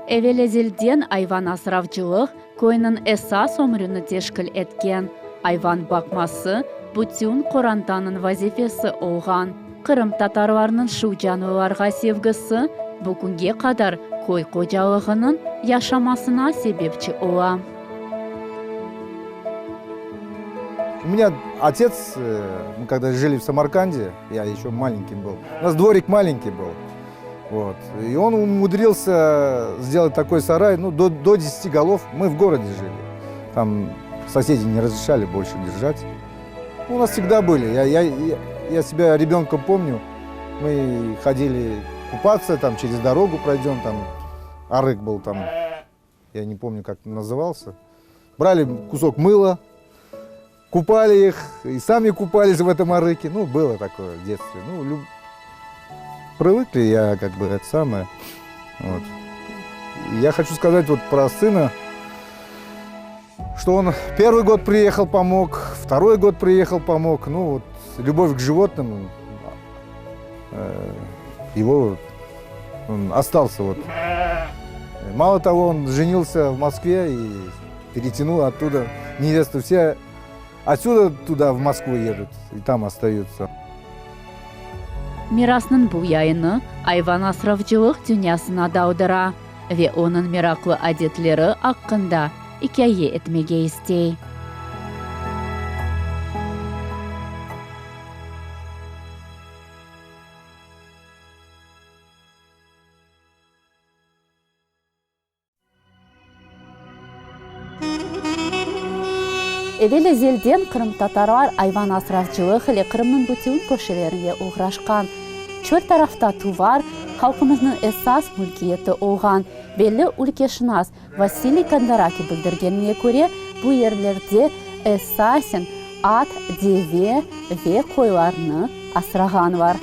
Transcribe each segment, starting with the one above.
Evel-ezelden ayvan asravcılıq köyniñ esas ömrüni teşkil etken, ayvan baqması bütün qorantanıñ vazifesi olğan. Qırımtatarlarnıñ şu canlılarğa sevgisi bugünge qadar köy qocalığınıñ yaşamasına sebepçi ola. У меня отец, мы когда жили в Самарканде, я еще маленьким был, у нас дворик маленький был, вот, и он умудрился сделать такой сарай, ну, до, до 10 голов, мы в городе жили, там соседи не разрешали больше держать. Ну, у нас всегда были, я, я, я себя ребенком помню, мы ходили купаться, там через дорогу пройдем, там арык был там, я не помню, как назывался. Брали кусок мыла, купали их, и сами купались в этом арыке. Ну, было такое в детстве. Ну, люб... привыкли я, как бы, это самое. Вот. Я хочу сказать вот про сына, что он первый год приехал, помог, второй год приехал, помог. Ну, вот, любовь к животным, э, его он остался вот. Мало того, он женился в Москве и перетянул оттуда невесту. Все отсюда туда, в Москву едут и там остаются. Mirasnıñ bu yayını ayvan asravcılıq dünyasına daldıra ve onıñ meraqlı adetleri aqqında ikâye etmege istey. Evel-ezelden qırımtatarlar ayvan asravcılıq ile Qırımnıñ bütün köşelerinde oğraşqan. Çöl tarafta tuvar, halqımıznıñ esas mülkiyeti olğan. Belli ülkeşınas Vasiliy Kondaraki bildirgenine köre, bu yerlerde esasen at, deve ve qoylarnı asrağanlar.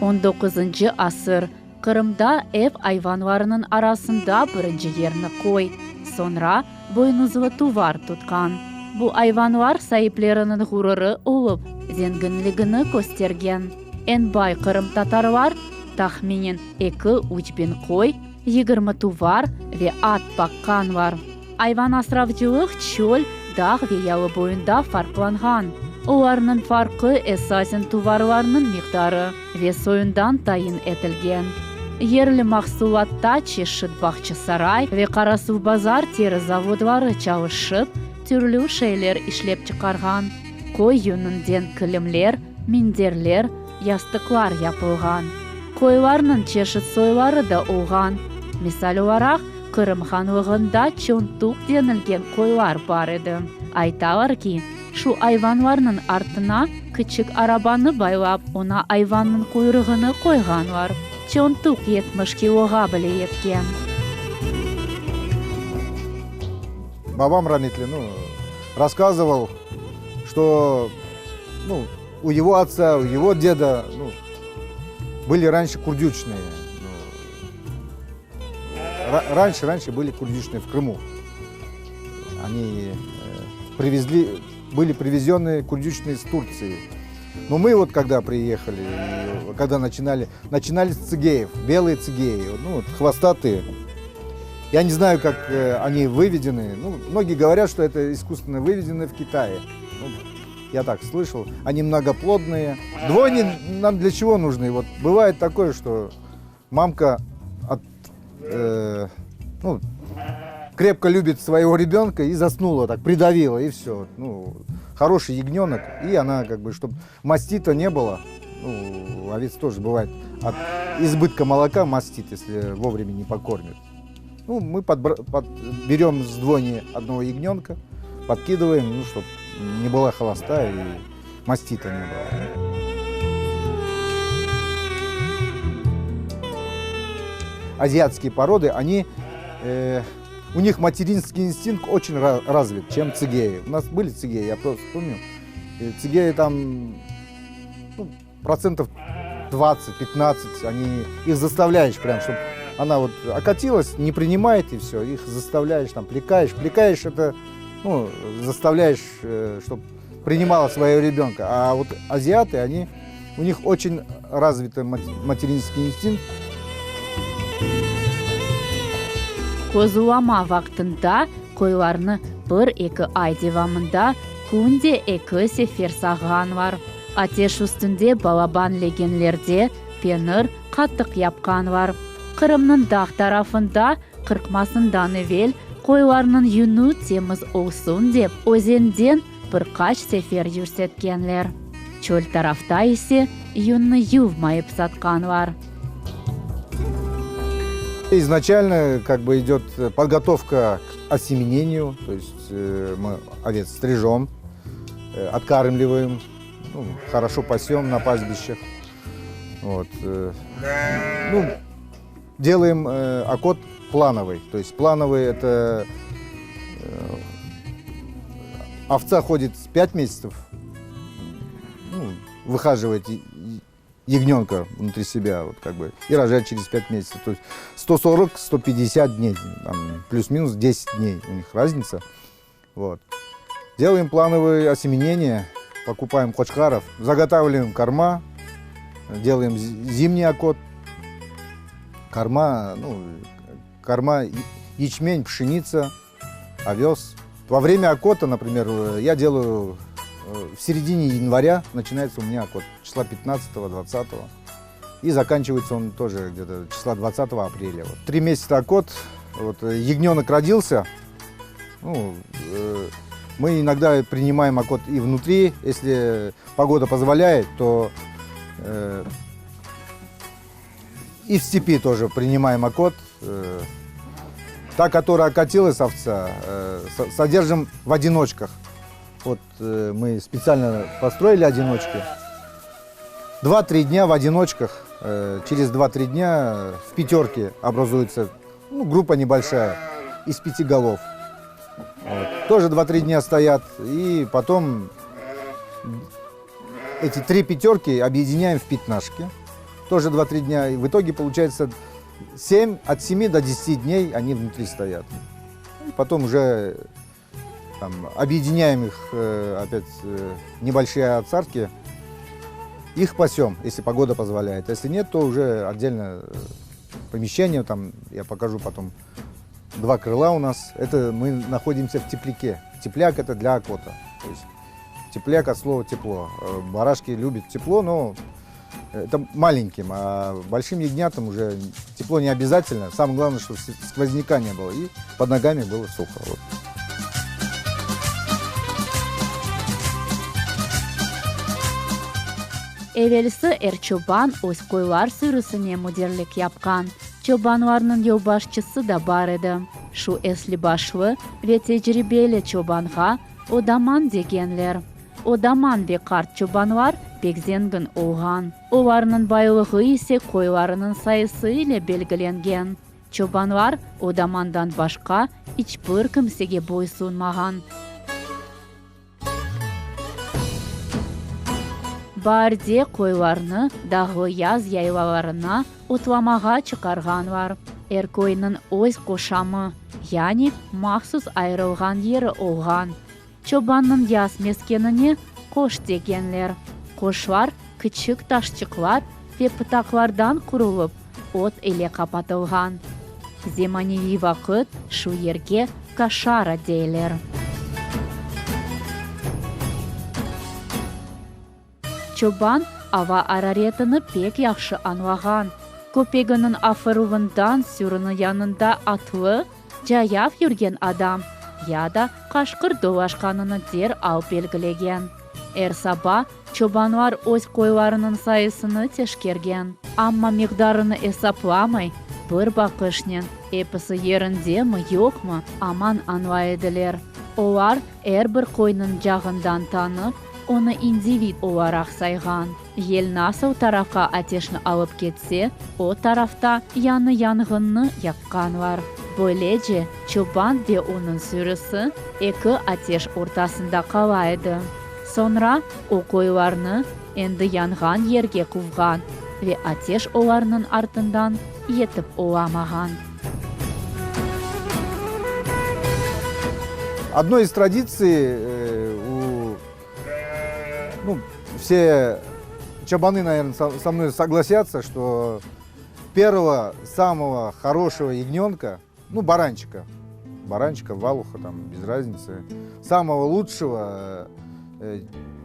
On doquzıncı asır. Qırımda ev ayvanlarınıñ arasında birinci yerni qoy, soñra boynuzlı tuvar tutqan. Bu ayvanlar saipleriniñ ğururı olıp, zenginligini köstergen. Eñ bay qırımtatarlar tahminen eki-üç biñ qoy, 20 tuvar ve at baqqanlar. Ayvanasravcılıq çöl, dağ ve yalı boyunda farqlanğan. Olarnıñ farqı esasen tuvarlarnıñ miqdarı ve soyundan tayin etilgen. Yerli mahsulatta çeşit Bağçasaray ve Qarasuvbazar teri zavodları çalışıp, türlü şeyler işlep çıqarğan, qoy yününden kilimler, minderler, yastıqlar yapılğan. Qoylarnıñ çeşit soyları da olğan. Misal olaraq, Qırım hanlığında çontuq denilgen qoylar bar edi. Aytalar ki, şu ayvanlarnıñ artına kiçik arabanı baylap, oña ayvannıñ quyruğını qoyğanlar. Çontuq 70 kiloğa bile yetken. Babam rametli, nu, rasskazyval, çto, nu, u ego otsa, u ego deda, nu, byli ranşe kurdючnıye, nu, Раньше, раньше были курдючные в Крыму. Они привезли, были привезены курдючные из Турции. Но мы вот когда приехали, когда начинали, начинали с цигеев, белые цигеи, ну, вот, хвостатые. Я не знаю, как они выведены. Ну, многие говорят, что это искусственно выведены в Китае. Ну, я так слышал. Они многоплодные. Двойни нам для чего нужны? Вот бывает такое, что мамка от, э, ну, крепко любит своего ребенка и заснула так, придавила, и все. Ну, хороший ягненок, и она как бы, чтобы мастита не было, ну, овец тоже бывает от избытка молока мастит, если вовремя не покормят. Ну, мы подбр под, берем с двойни одного ягненка, подкидываем, ну, чтобы не была холостая и мастита не было. Азиатские породы, они, э, у них материнский инстинкт очень развит, чем цигеи. У нас были цигеи, я просто помню. И цигеи там ну, процентов 20-15, они, их заставляешь прям, чтобы она вот окатилась, не принимает и все, их заставляешь, там, плекаешь. Плекаешь это, ну, заставляешь, э, чтобы... принимала своего ребенка. А вот азиаты, они, у них очень развитый материнский инстинкт. Qozulama vaqtında qoylarnı bir-eki ay devamında künde eki sefer sağğanlar. Ateş üstünde balaban legenlerde penir, qatıq yapqanlar. Qırımnıñ dağ tarafında qırqmasından evel qoylarnıñ yünü temiz olsun dep, özenden bir qaç sefer yürsetkenler. Çöl tarafta ise yünni yuvmayıp satqanlar. Изначально как бы идет подготовка к осеменению, то есть мы овец стрижем, откармливаем, ну, хорошо пасем на пастбищах. Вот. Ну, делаем окот плановый, то есть плановый это овца ходит 5 месяцев, ну, выхаживает ягненка внутри себя, вот как бы, и рожает через 5 месяцев. То есть 140-150 дней, там, плюс-минус 10 дней у них разница. Вот. Делаем плановые осеменения, покупаем кочкаров, заготавливаем корма, делаем зимний окот. Корма, ну, корма ячмень, пшеница, овес. Во время окота, например, я делаю в середине января, начинается у меня окот, числа 15-20. И заканчивается он тоже где-то числа 20 апреля. Вот. 3 месяца окот, вот, ягненок родился. Мы иногда принимаем окот и внутри, если погода позволяет, то и в степи тоже принимаем окот. Та, которая окатилась овца, содержим в одиночках. Вот мы специально построили одиночки. Два-три дня в одиночках, через два-три дня в пятерке образуется, ну, группа небольшая из 5 голов. Вот. Тоже два-три дня стоят, и потом эти 3 пятерки объединяем в пятнашки. Тоже два-три дня, и в итоге получается от 7 до 10 дней они внутри стоят. И потом уже объединяем их опять небольшие овцарки, их пасем, если погода позволяет. Если нет, то уже отдельно помещение, я покажу потом, 2 крыла у нас. Это мы находимся в тепляке. Тепляк это для окота. То есть тепляк от слова тепло. Барашки любят тепло, но это маленьким, а большим ягнятам уже тепло не обязательно. Самое главное, чтобы сквозняка не было и под ногами было сухо. Вот. Evelsi er çoban öz qoylar sürüsine müdirlik yapqan. Çobanlarnıñ yolbaşçısı da bar edi. Şu esli-başlı ve tecribeli çobanğa odaman degenler. Odaman ve qart çobanlar pek zengin olğan. Olarnıñ baylığı ise qoylarınıñ sayısı ile belgilengen. Çobanlar odamandan başqa iç bir kimsege boysunmağan. Baarde qoylarnı dağlı yaz yaylalarına otlamağa çıqarğanlar. Er köyniñ öz qoşamı, yani mahsus ayırılğan yeri olğan. Çobannıñ yaz meskenine qoş degenler. Qoşlar kiçik taşçıqlar ve pıtaqlardan qurulıp, ot ile qapatılğan. Zemaneviy vaqıt şu yerge koşara deyler. Çoban ava araretini pek yahşı añlağan. Köpeginiñ afıruvından sürüni yanında atlı, cayav yürgen adam ya da qaşqır dolaşqanını der al belgilegen. Er saba çobanlar öz qoylarınıñ sayısını teşkergen. Amma miqdarını esaplamay, bir baqışnen episi yerindemi, yoqmı, aman añlay ediler. Olar er bir qoynıñ cağından tanıp, onı individ olaraq sayğan. Yel nasıl tarafqa ateşni alıp ketse, o tarafta yañı yanğınnı yaqqanlar. Böylece, çoban ve onıñ sürüsi eki ateş ortasında qala edi. Soñra o qoylarnı endi yanğan yerge quvğan ve ateş olarnıñ artından yetip olamağan. Одной из традиций у Ну, все чабаны, наверное, со мной согласятся, что первого самого хорошего ягненка, ну, баранчика, баранчика, валуха, там, без разницы, самого лучшего э,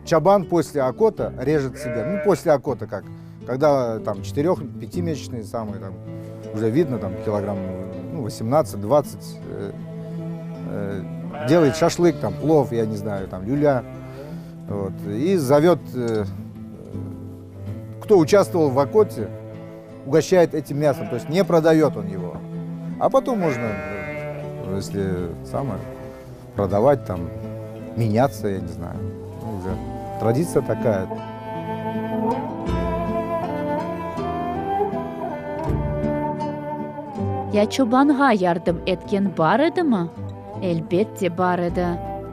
чабан после окота режет себе. Ну, после окота как? Когда там 4-5-месячный самый, там, уже видно, там, килограмм ну, 18-20, э, э, делает шашлык, там, плов, я не знаю, там, люля, вот, и зовет, э, кто участвовал в окоте, угощает этим мясом, то есть не продает он его. А потом можно, э, если самое, продавать там, меняться, я не знаю. Ну, уже традиция такая. Ya çobanğa yardım etken bar edimi? Elbette bar edi.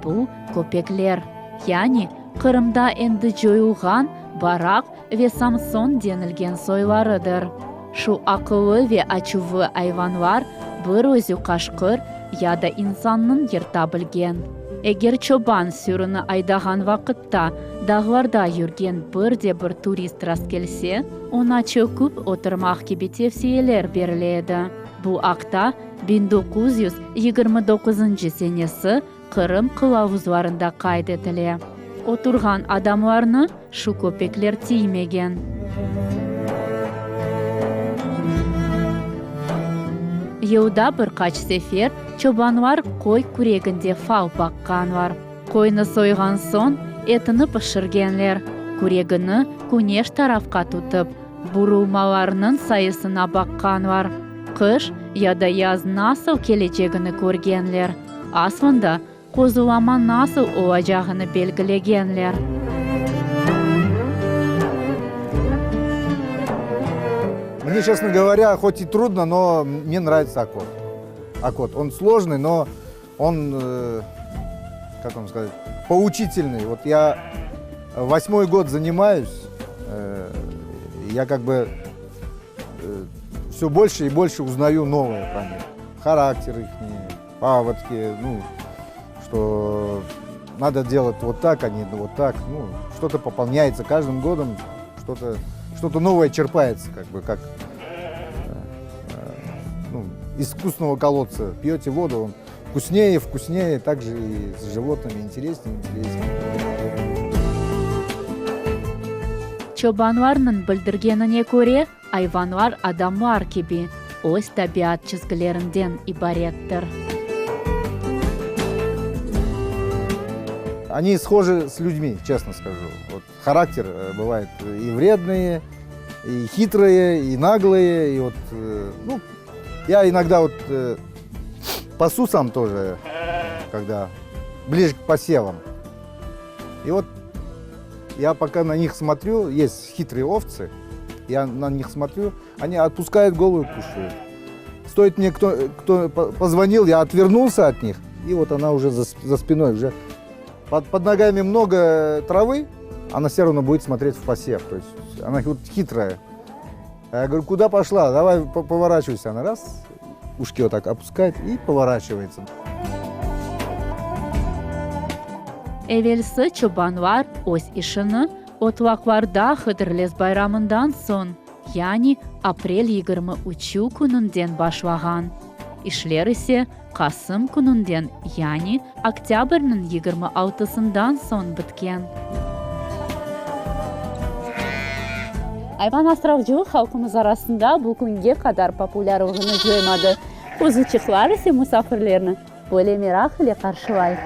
Bu, köpekler. Yani, Qırımda endi coyulğan Baraq ve Samson denilgen soylarıdır. Şu aqıllı ve açuvlı ayvanlar bir özü qaşqır ya da insannıñ yırta bilgen. Eger çoban sürüni aydağan vaqıtta dağlarda yürgen bir de bir turist rastkelse, oña çöküp oturmaq kibi tevsiyeler berile edi. Bu aqta 1929-ncı senesi Qırım qılavuzlarında qayd etile. Oturğan adamlarnı şu köpekler tiymegen. Yılda bir qaç sefer çobanlar qoy küreginde fal baqqanlar. Qoynı soyğan soñ, etini pişirgenler, küregini küneş tarafqa tutıp, burulmalarnıñ sayısına baqqanlar, qış ya da yaz nasıl kelecegini körgenler. Aslında, qozulama nasıl olacağını belgilegenler. Мне, честно говоря, хоть и трудно, но мне нравится окот. Окот. Он сложный, но он, э, как вам сказать, поучительный. Вот я восьмой год занимаюсь, э, я как бы э, все больше и больше узнаю новое про них. Характер их, повадки, ну, что надо делать вот так, а не вот так. Ну, что-то пополняется каждым годом, что-то что новое черпается, как бы, как э, э, ну, из вкусного колодца. Пьете воду, он вкуснее, вкуснее, также и с животными интереснее, интереснее. Çobanlarnıñ bildirgenine köre, ayvanlar adamlar kibi öz tabiat çizgilerinden ibarettir. Они схожи с людьми, честно скажу. Вот характер э, бывает и вредные, и хитрые, и наглые. И вот, э, ну, я иногда вот э, пасу сам тоже, когда ближе к посевам. И вот я пока на них смотрю, есть хитрые овцы, я на них смотрю, они отпускают голову и кушают. Стоит мне кто, кто позвонил, я отвернулся от них, и вот она уже за, за спиной, уже под, под ногами много травы, она все равно будет смотреть в посев. То есть она вот хитрая. А я говорю, куда пошла? Давай поворачивайся. Она раз, ушки вот так опускает и поворачивается. Evelsi çobanlar öz işini otlaqlarda Hıdırlez bayramından soñ, yani aprel 23-ü kününden başlağan. İşler ise qasım kününden, yani oktâbrniñ 26-sından soñ bitken. Ayvan asravcılıq halqımız arasında bu künge qadar populârlığını coymadı. Qozuçıqlar ise musafirlerni böyle meraq ile qarşılay.